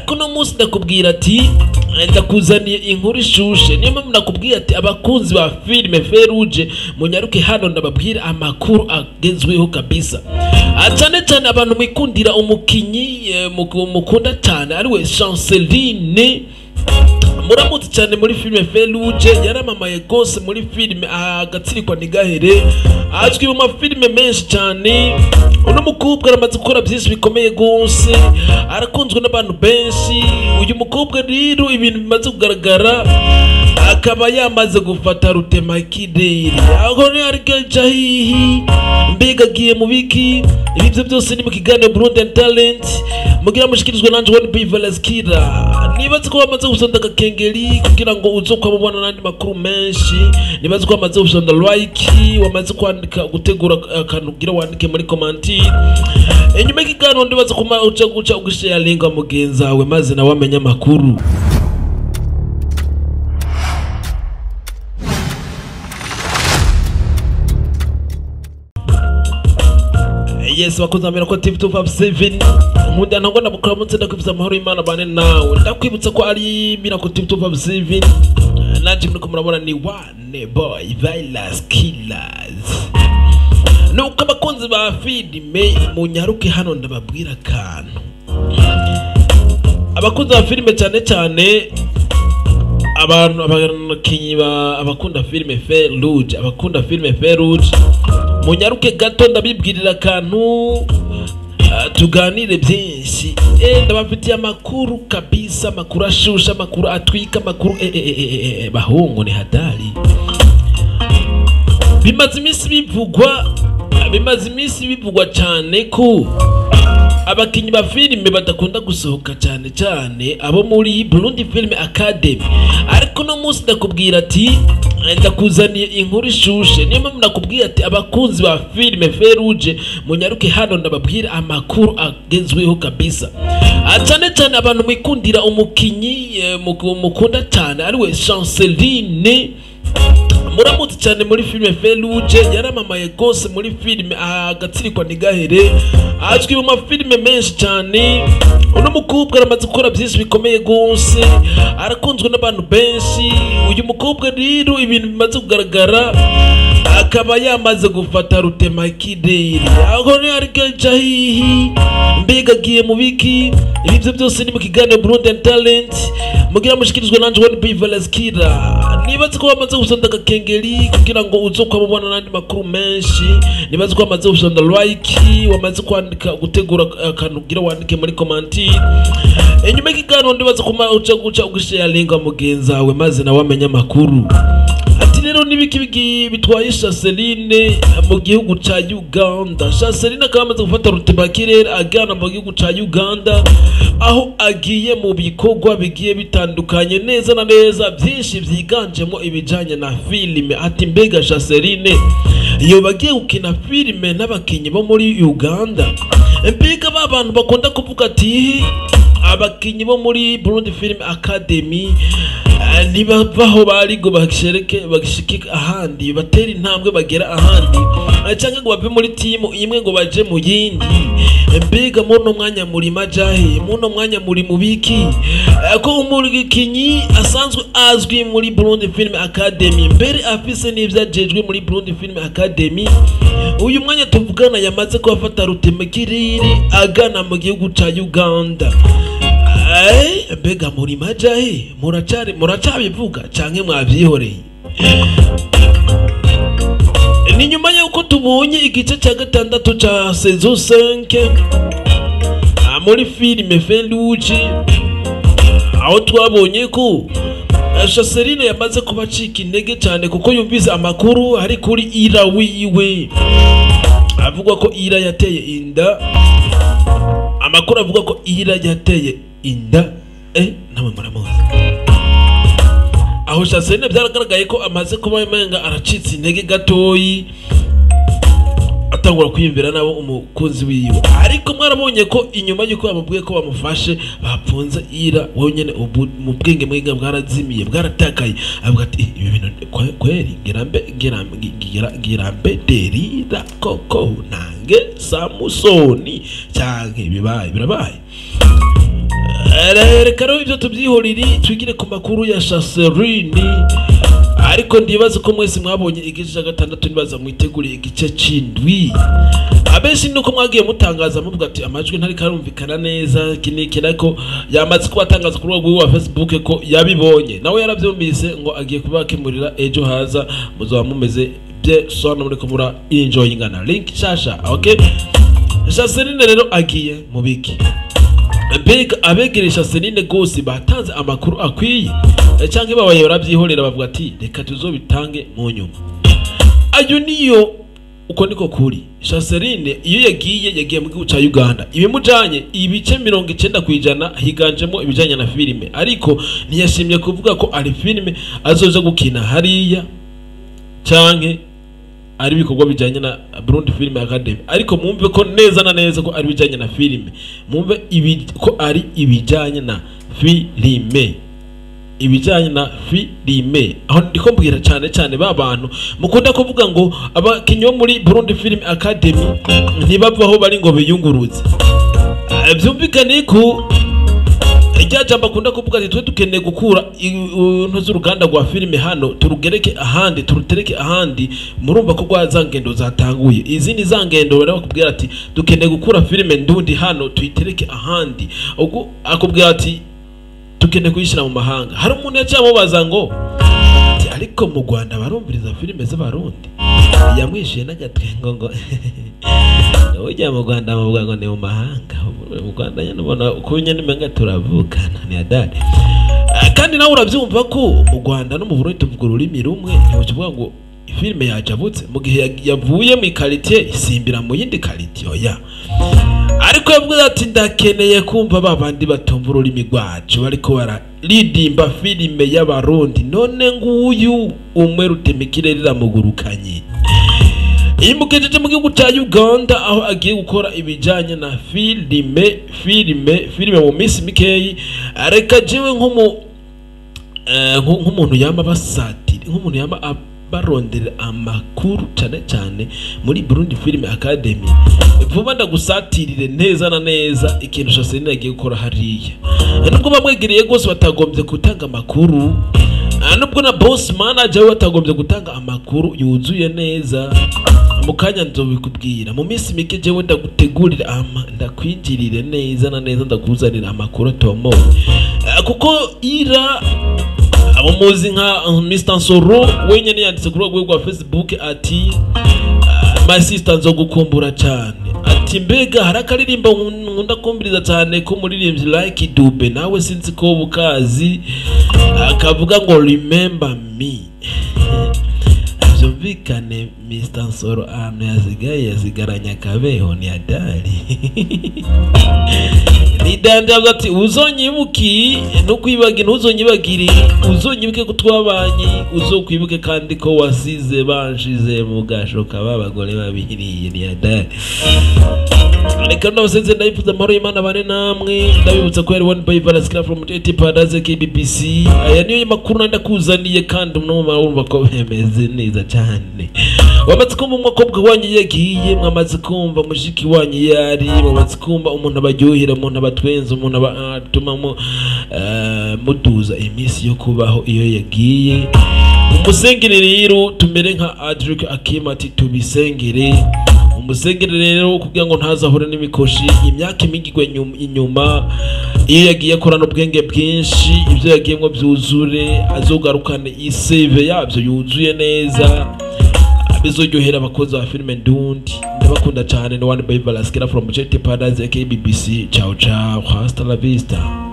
Ariko no munsi ndakubwira ati ndakuzaniye inkuru ishushe. Niyo mpamvu nakubwiye ati abakunzi ba filime Feruje munyaruke hano ndababwira amakuru agezweho kabisa. Cyane cyane abantu mwikundira umukinyi mukunda cyane ariwe Chanceline. Muramutse cyane muri filime Feruje, yaramamaye gose muri filime Agatsirikwa Ntigahere, azwi mu mafilime menshi cyane. Uno mukobwa aramaze gukora byinshi bikomeye gose, arakunzwe n'abantu benshi. Uyu mukobwa rero ibintu bimaze kugaragara akaba yamaze gufata rutemakirere, aho arikeja hihi, mbega agiye mu biki? Ibyo byose ni mu kiganiro Burundi Talent mugira mushikirizwe nanje One B Velaskira. Nibaze ko wamaze gusonda agakengeri kugira ngo uze kwabona n'andi makuru menshi. Nibaze ko wamaze gusonda like, wamaze kwandika gutegura akantu kugira wandike muri comment. Inyuma y'ikiganiro ndibaze ko uca guca ugushare link mugenzi wawe maze nawe amenye amakuru. Yes, bakunze mbere ko TV 257 nkunda ntabwo ndabukora munsi, ndakwibutsa amahoro y'Imana bane nawe. Ndakwibutsa ko ari Miracle TV 257, nanje muriko murabona ni One Boy Virus Killers. Nuko abakunzi ba filime munyaruke hano ndababwira akantu. Abakunzi ba filime cyane cyane abantu abakinyi ba abakunda filime Feruje, abakunda filime Feruje munyaruke gato ndabibwirira akantu, tuganire byinshi. Ndabafitiye amakuru kabisa, amakuru ashusha, amakuru atwika, amakuru bahungu ni hatari. Bimaze iminsi bivugwa, bimaze iminsi bivugwa cyane ko abakinyi ba filime badakunda gusohoka cyane cyane abo muri Burundi Film Academy. Ariko no munsi ndakubwira ati ndakuzaniye inkuru ishushe. Niyo mpamvu nakubwiye ati abakunzi ba filime Feruje munyaruke hano ndababwira amakuru agezweho kabisa. Cyane cyane abantu mwikundira umukinyi mukunda cyane ariwe Chanceline. Muramutse cyane muri filime Feruje, yaramamaye gose muri filime Agatsirikwa Ntigahere, azwi mu mafilime menshi cyane. Uno mukobwa aramaze gukora byinshi bikomeye gose, arakunzwe n'abantu benshi. Uyu mukobwa rero ibintu bimaze kugaragara akaba yamaze gufata rutemakirere, aho arikeja hihi, mbega agiye mu biki? Ibyo byose ni mu kiganiro Burundi Talent mugira mushikirizwe nanje One B Velaskira. Nibaze ko wamaze gusonda agakengeri kugira ngo uze kwabona n'andi makuru menshi. Nibaze ko wamaze gusonda like, wamaze kwandika gutegura akantu kugira wandike muri comment. Inyuma y'ikiganiro ndibaze ko uca guca ugushare link mugenzi wawe maze nawe amenye amakuru. Ati rero nibiki bitwaye Chanceline mu gihugu ca Uganda. Chanceline akaba amaze gufata rutemakirere agana mu gihugu ca Uganda, aho agiye mu bikorwa bigiye bitandukanye neza na neza byinshi byiganjemo ibijanye na filime. Ati mbega Chanceline iyo bagiye gukina filime n'abakinyi bo muri Uganda, mbega ba bantu bakunda kuvuga ati abakinyi bo muri Burundi Film Academy nibaho bari ngo bashereke bagishike ahandi, batera intambwe bagera ahandi, cyangwa ngo bave muri timu imwe ngo baje mu yindi. Mbega muno mwanya muri majahe, muno mwanya muri mubiki ko umukinyi asanzwe azwi muri Burundi Film Academy, mbere afise n'ivyajejwe muri Burundi Film Academy. Uyu mwanya tuvugana yamaze kubafata rutemakirere agana mu gihugu ca Uganda. Mbega muri majahe muracari muracabivuga canke mwavyihoreye? Ni nyuma yuko tubonye igice cya gatandatu ca saison 5 muri filime Feruje, aho twabonye ko Chanceline yamaze kubacika intege cyane kuko yumvise amakuru ari kuri Ira wiwe, avuga ko Ira yateye inda. Amakuru avuga ko Ira yateye inda, namwe muramuzi. Aho Chanceline byaragaragaye ko amaze kuba imenga aracitse intege gatoyi, atangura kwiyumvira nabo umukunzi wiwe. Ariko mwarabonye ko inyuma yuko bamubwiye ko bamufashe bapfunze Ira wenyene, mu bwenge mwiga bwarazimiye bwaratakaye, avuga ati ibi bintu kweri ngirambe ngirambe derira koko nange Samusoni cyanke bibaye birabaye. Reka rero ibyo tubyihorere, twigire ku makuru ya Chaseline. Ariko ndibaza ko mwese mwabonye igice cya gatandatu, nibaza mwiteguriye igice c'indwi. Abenshi nuko mwagiye mutangaza muvuga ati amajwi ntari karumvikana neza, iki n'iki, ariko yamaze kubatangaza kuri rwego rwa Facebook ko yabibonye, nawe yarabyumvise, ngo agiye kubakemurira ejo haza muzaba mumeze bye sona muri ko mura enjoyingana link shasha. Okay, Chaseline rero agiye mu biki? Mbega abegereye Chaseline gose batanze amakuru akwiye, canke babaye baravyihorera bavuga ati reka tuzobitange mu nyuma? Ayo niyo, uko niko kuri. Chaseline iyo yagiye mu gihugu ca Uganda, ibimujanye ibice 90% higanjemo ibijanye na filime, ariko ntiyashimye kuvuga ko ari filime azoja gukina hariya canke ari ibikorwa bijanye na Burundi Film Academy. Ariko mwumve ko neza na neza ko ari bijanye na filime, mwumve ibi ko ari ibijanye na filime, ibijanye na filime. Aho ndiko mbwira cyane cyane ba bantu mukunda kuvuga ngo abakinyi bo muri Burundi Film Academy ntibavaho bari ngo biyunguruze. Vyumvikane ko rya jambo akunda kuvuga ati twe dukeneye gukura intu z'uruganda rwa filime hano, turugereke ahandi, turutereke ahandi. Murumva ko rwa za ngendo zatanguye. Izi ni za ngendo bari bakubwira ati dukeneye gukura filime ndundi hano, tuyitereke ahandi. Ubwo akubwira ati dukeneye kuyishyira mu mahanga. Hari umuntu yaciye amubaza ngo ati ariko mu Rwanda barumviriza filime z'Abarundi? Yamwishuye n'agatwengo ngo ujya mu Rwanda bavuga ngo ni mu mahanga. Mu Rwanda nyine ubona uko nyine umenga turavukana, ni adari. Kandi nawe urabyumva ko mu Rwanda no mu Burundi tuvuga ururimi rumwe, ntibuvuga ngo filime yajabutse mu gihe yavuye mu ikaritiye isimbira mu yindi karitiye, oya. Ariko yavuze ati ndakeneye kumva ba bandi batumva ururimi rwacu bariko bararirimba filime y'Abarundi. None nguyu umwe rutemikirere riramugurukanye, imugejeje mu gihugu cya Uganda, aho agiye gukora ibijanye na filime mu minsi mikeyi. Reka jewe nk'umuntu yama basatira, nk'umuntu yama barondera amakuru cyane cyane muri Burundi Film Academy, vuba ndagusatirire neza na neza ikintu Chaseline agiye gukora hariya. Nubwo bamwegereye rwose batagombye gutanga amakuru, nubwo na boss manager we batagombye gutanga amakuru yuzuye neza, mu kanya nzobikubwira. Mu minsi mike jewe ndagutegurira ama ndakwinjirire neza na neza, ndakuzanira amakuru atomoye. Kuko ira abo muzi nka Mr Nsoro wenyene yanditse kuri rwego rwa Facebook ati my sister, nzogukumbura cyane. Ati mbega hari akaririmbo nkunda kumviriza cyane ko muririmbyi Like Dube, nawe sinzi ko bukazi, akavuga ngo remember me. Byumvikane Mr Nsoro ahantu yasigaye yasigaranye akabeho, ni adari nidande. Avuga ati uzonyibuki ntukwibagira, ntuzonyibagire, uzonyibuke ko twabanye, uzokwibuke kandi ko wasize banshize mu gashoka b'abagore babiriye, ni adari. Reka ndabasenze, ndabifuza amahoro y'Imana bane namwe. Ndabibutsa ko yari one by Valaskra from JT Paradise KBBC. Aya niyo makuru ndakuzaniye, kandi umwe wumva ko bemeze neza cyane. Wamaze kumva umukobwa wanyu yagiye, mwamaze kumva mushiki wanyu yari, mwamaze kumva umuntu abaryohera, umuntu abatwenza, umuntu abatuma muduza iminsi yo kubaho iyo yagiye. Umusengere rero, tumere nka Adric Akima ati tubisengere. Umusengere rero kugira ngo ntazahure n'imikoshi imyaka imigigwe inyuma. Iyo yagiye akorana ubwenge bwinshi, ibyo yagiyemo byuzure, azogarukane iseve yabyo yuzuye neza, bizoryohera abakozi ba filime ndundi. Ndabakunda cyane. Ni one by Valaskera from JT Paradise KBBC. Ciao ciao, hasta la vista.